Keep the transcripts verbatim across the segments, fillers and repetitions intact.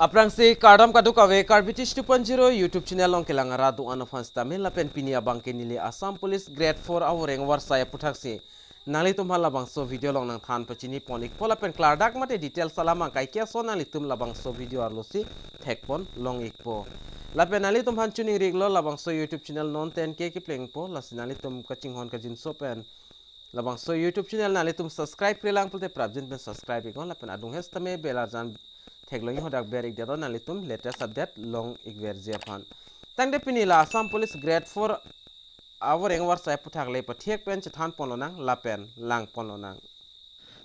Aphrangsi kardom kadokave, Karbi Teach two point zero YouTube channel along kelang arat do-an aphan sitame lapen pini abangke neli Assam Police Grade four avoreng avarsai aputhaksi nanglitum aphan labangso video along nangthan pachini pon ikpo lapen klardak mate details alam angkai ke ason nanglitum labangso video arlosi thekpon long ikpo. Lapen nanglitum aphan choningri iklo, labangso YouTube channel non ten K keplengpo, lasi nanglitum kachinghon kajinso pen labangso YouTube channel nanglitum subscribe-re lang pulote prapjin pen subscribe iknon lapen adung hes tame bell arjan theklong hodak ber ikdet, nanglitum latest update long ikverji aphan. Tangte pini la Assam Police Grade four avoreng avarsai aputhak le pathek pen chethan ponlonang lapen lang ponlonang.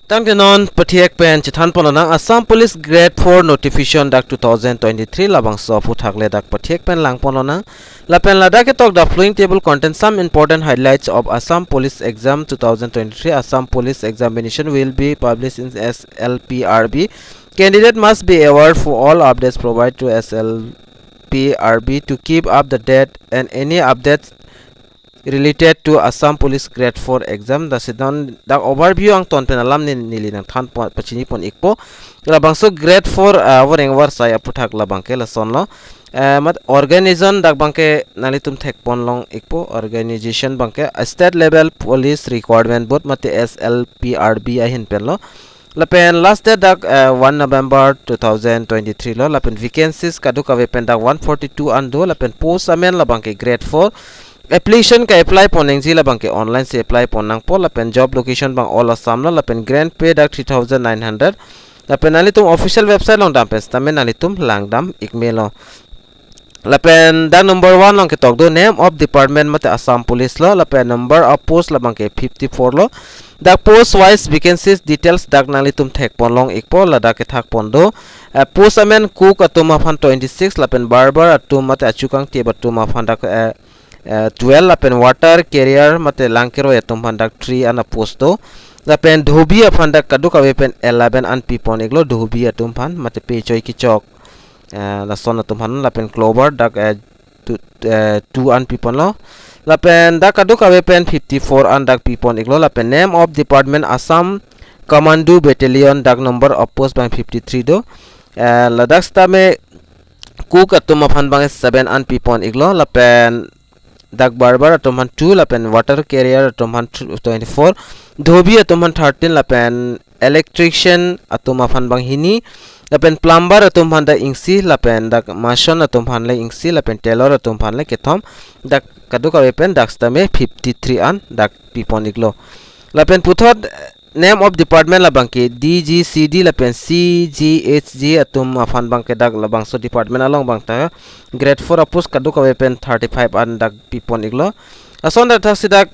Tangte non pathek pen chethan ponlonang, Assam Police Grade four notification dak two thousand twenty-three labangso aputhak le dak pathek pen lang ponlonang. Lapen ladak ketok the following table contains some important highlights of Assam Police Exam two thousand twenty-three. Assam Police examination will be published in S L P R B. Candidate must be aware for all updates provided to S L P R B to keep up the date and any updates related to Assam Police Grade four exam. Lasi non dak overview angton pen alam ne neli nangthan pon, pachini pon ikpo. Labangso Grade four, ah, avoreng avarsai aputhak labangke lasonlo. Eh, mat organization dak abangke nanglitum thekpon long ikpo, organization abangke, ah, State Level Police Recruitment Board mate S L P R B ahin penlo. Lapen last date dak, eh, one November two thousand twenty-three lo, lapen vacancies kadokave pen dak one forty-two an do, lapen post amen labangke Grade four. Application ke-apply ponnangji labangke online si apply ponnangpo, lapen job location abang all Assam lo, lapen grant pay dak three thousand nine hundred. Lapen nanglitum official website along dam pen sitame nanglitum langdam ikmelo. Lapen dak number one along ketok do name of department mate Assam Police lo, lapen number of post labangke fifty-four lo. Dak post wise vacancies details dak nanglitum thekpon long ikpo, ladak kethak pon do. Eh, post amen cook atum aphan twenty-six, lapen barber atum mate achu kangtip atum aphan dak, eh, eh, twelve, lapen water carrier mate lang keroi atum aphan dak three an apost do. Lapen dhobi aphan dak kadokave pen eleven an pipon iklo, dhobi atum aphan mate pechoi kechok, eh, lason atum aphan, lapen clover dak, eh, two, eh, two an piponlo. Lapen dak kadokave pen fifty-four an dak pipon iklo, lapen name of department Assam Commando Battalion, dak number of post abang fifty-three do. Eh, ladak sitame cook atum aphan abang seven an pipon iklo, lapen dak barber atum aphan two, lapen water carrier atum aphan tw-, twenty-four, dhobi atum aphan thirteen, lapen electrician atum aphan abang hini, lapen plumber atum aphan dak isi, lapen dak mason atum aphan le isi, lapen tailor atum aphan le kethom, dak kadokave pen dak sitame fifty-three an dak pipon iklo. Lapen puthot name of department labangke D G C D lapen C G H G atum aphan abangke dak labangso department along abang ta Grade four apost kadokave pen thirty-five an dak pipon iklo. Lason dak thaksi dak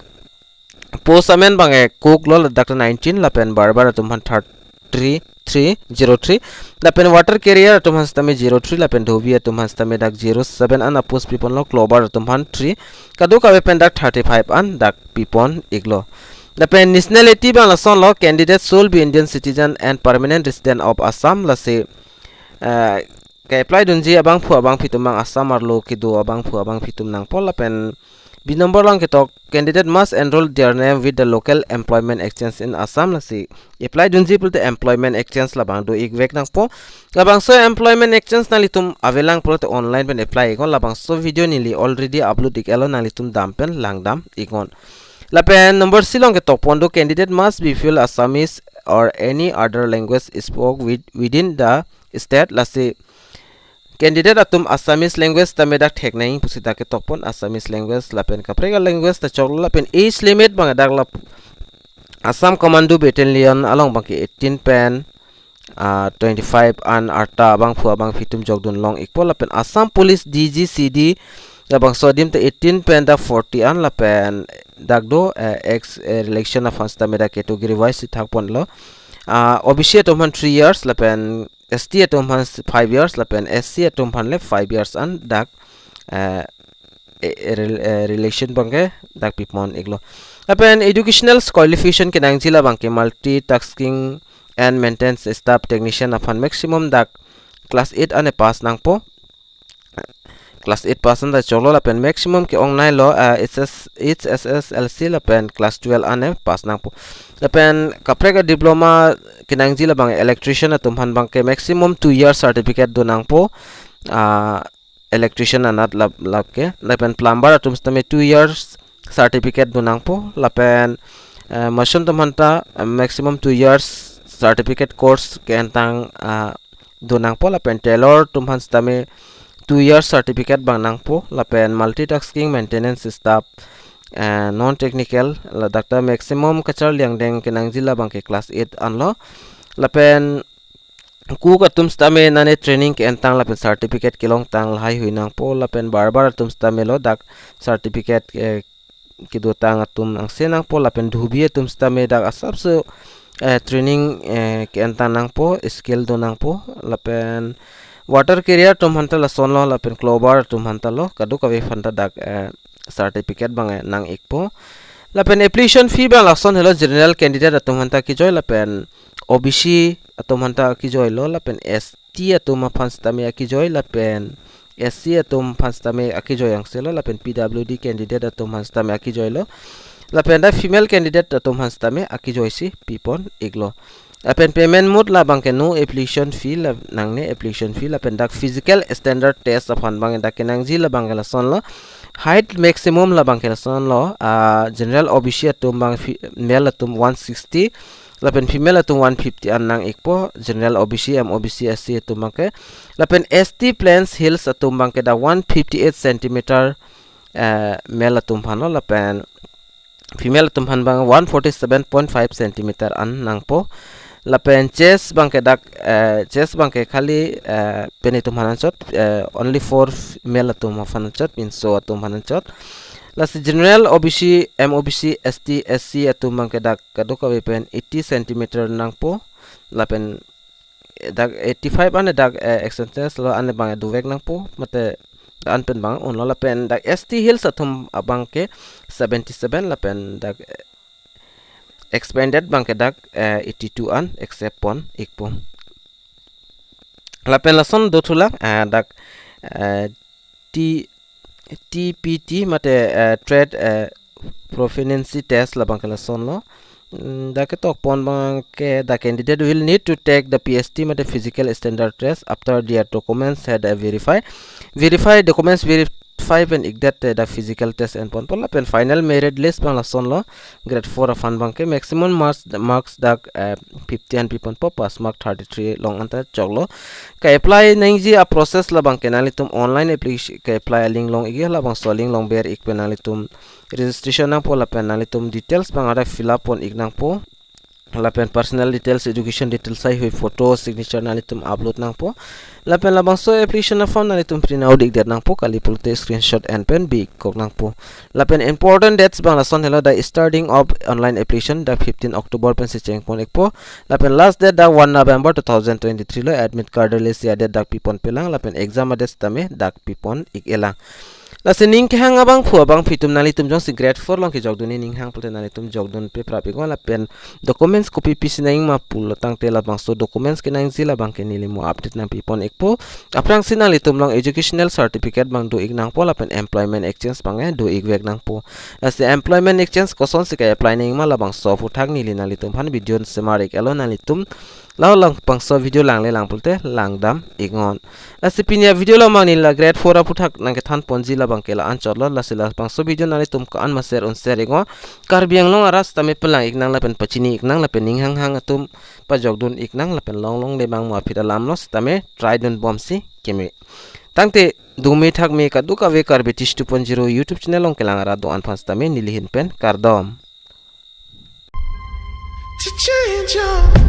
post amen abang, eh, cook lo, ladak nineteen, lapen barber atum aphan thirty-three, zero three, lapen water carrier atum aphan sitame zero three, lapen dhobi atum aphan sitame dak zero seven an apost piponlo, clover atum aphan three, kadokave pen dak thirty-five an dak pipon iklo. Lapen nationality abang lasonlo, candidate should be Indian citizen and permanent resident of Assam, lasi, eh, ke-apply dunji abangphu abangphi atum abang Assam arlo kedo abangphu abangphi atum nangpo. Lapen B number along ketok, candidate must enroll their name with the local employment exchange in Assam, lasi apply dunji pulote employment exchange labang do ikvek nangpo. Labangso employment exchange nanglitum avelang pulote online pen apply iknon, labangso video neli already upload ik-etlo, nanglitum dam pen langdam iknon. Lapen number C along ketok pon do, candidate must be fluent Assamese or any other language spoke with, within the state, lasi candidate atum Assamese language tame dak thek nangji pusi dak ketok pon, Assamese language lapen kaprek a language ta choklo. Lapen age limit abang dak la Assam Commando Battalion along abangke eighteen pen, ah, twenty-five an arta abangphu abangphi atum jokdun long ikpo. Lapen Assam Police D G C D labangso adim ta eighteen pen dak forty an, lapen dak do, eh, ex, eh, relaxation aphan sitame dak category wise si thak ponlo. Ah, O B C atum aphan three years, lapen S T atum aphan five years, lapen S C atum aphan le five years an dak, eh, eh, rel-, eh, relaxation abangke dak pipon iklo. Lapen educational qualification kenangji labangke multitasking and maintenance staff technician aphan maximum dak class eight an pass nangpo. class eight pass anta choklo lapen maximum ke-ongnei lo, ah, H S, H S S L C lapen class twelve an pass nangpo. Lapen kaprek a-diploma kenangji labang electrician atum aphan abangke maximum two years certificate do nangpo. Ah, electrician anat lap, lap ke. Lapen plumber atum sitame two years certificate do nangpo. Lapen, eh, machine atum aphanta, eh, maximum two years certificate course ke-entang, ah, do nangpo. Lapen tailor atum aphan sitame two years certificate abang nangpo. Lapen multitasking, maintenance staff, eh, non technical, ladak ta maximum kacharli angdeng kenangji labangke class eight anlo. Lapen cook atum sitame nane training ke-entang lapen certificate kelongtang lahaihui nangpo. Lapen barber atum sitame lo dak certificate, eh, kedotang atum angse nangpo. Lapen dhubi atum sitame dak asapso, eh, training, eh, ke-entang nangpo, skill do nangpo. Lapen water carrier atum aphanta lasonlo, lapen cleaner atum aphanta lo, kadokave aphanta dak, eh, certificate abang, eh, nang-ikpo. Lapen application fee abang lason helo, general candidate atum aphanta kejoi, lapen O B C atum aphanta kejoi lo, lapen S T atum aphan sitame akejoi, lapen S C atum aphan sitame akejoi angse lo, lapen P W D candidate atum aphan sitame akejoi lo, lapen dak female candidate atum aphan sitame akejoi si pipon-iklo. Lapen payment mode labangke no application fee la nangne, application fee. Lapen dak physical standard test aphan abang dak kenangji labangke lasonlo. Height maximum labangke lasonlo. Ah, general O B C atum abang fi-, male atum one sixty, lapen female atum one fifty an nang-ikpo, general O B C, M O B C, S C atum abangke. Lapen S T plains hills atum abangke dak one fifty-eight centimeter, eh, male atum aphanlo, lapen female atum aphan abang one forty-seven point five centimeter an nangpo. Lapen chest abangke dak, eh, chest abangke khali, eh, pen atum aphan anchot, eh, only for male atum aphan anchot, pinso atum aphan anchot. Lasi general O B C, M O B C, S T, S C atum abangke dak kadokave pen eighty centimeter nangpo. Lapen, eh, dak eighty-five an dak, eh, exercise lo an abang dovek nangpo, mate an pen abang unlo. Lapen dak S T hills atum abangke seventy-seven, lapen dak, eh, expanded abangke dak, eh, eighty-two an accept pon-ikpo. Lapen lason dothulang, eh, dak, eh, T, T P T mate, eh, trade, eh, proficiency test labangke lasonlo. Mm, dak ketok pon abangke, the candidate will need to take the P S T mate physical standard test after their documents had a verify. Verify, documents verify pen-ikdet te dak physical test enponpo, lapen final merit list abang lasonlo. Grade four aphan abangke maximum marks, marks dak, eh, fifty an piponpo, pass mark thirty-three along anta choklo. Ke-apply nangji a-process labangke nanglitum online application, ke-apply a-link long-ikji, labangso a-link along ber-ik pen nanglitum registration nangpo, lapen nanglitum details abang ada fill up pon-ik nangpo. Lapen personal details, education details, haihui photo, signature nanglitum upload nangpo. Lapen labangso application a-form nanglitum print out-ikdet nangpo, kali pulote screenshot en pen bi-ikkok nangpo. Lapen important dates abang lason helo, the starting of online application dak fifteen October pensi chengpon-ikpo. Lapen last date dak one November two thousand twenty-three lo, admit card release a-date dak piponpelang, lapen exam a-date sitame dak pipon-ik-elang. Lasi ning kehang abangphu abangphi atum, nanglitum jongsi grade four along kejokdun aning hang pulote nanglitum jokdunpe prap-iknon, lapen documents kopi pisi nangma pulo tangte labangso documents kenangji labangke neli mo update nangpipon-ikpo. Aphrangsi nanglitum along educational certificate abang do-ik nangpo, lapen employment exchange abang, eh, do-ikvek nangpo. Lasi employment exchange kosonsi ke-apply nangma labangso aphuthak neli nanglitum aphan video semar-ik-etlo, nanglitum la labangso video langle lang pulote langdam-iknon. Lasi pini a-video along abang neli la grade four aphuthak nangkethan ponji labangke la-anchotlo. Lasi labangso video nanglitum ko-an ma share un share-iknon. Karbi Anglong arat sitame pelang-iknang lapen pachini-iknang, lapen ning hanghang atum pajokdun-iknang, lapen longlongle abang mo aphi alamlo sitame try dunbomsi keme. Tangte dungme thakme kadokave Karbi Teach two point zero YouTube channel along kelang arat do-an aphan sitame neli ahin pen kardom. To change your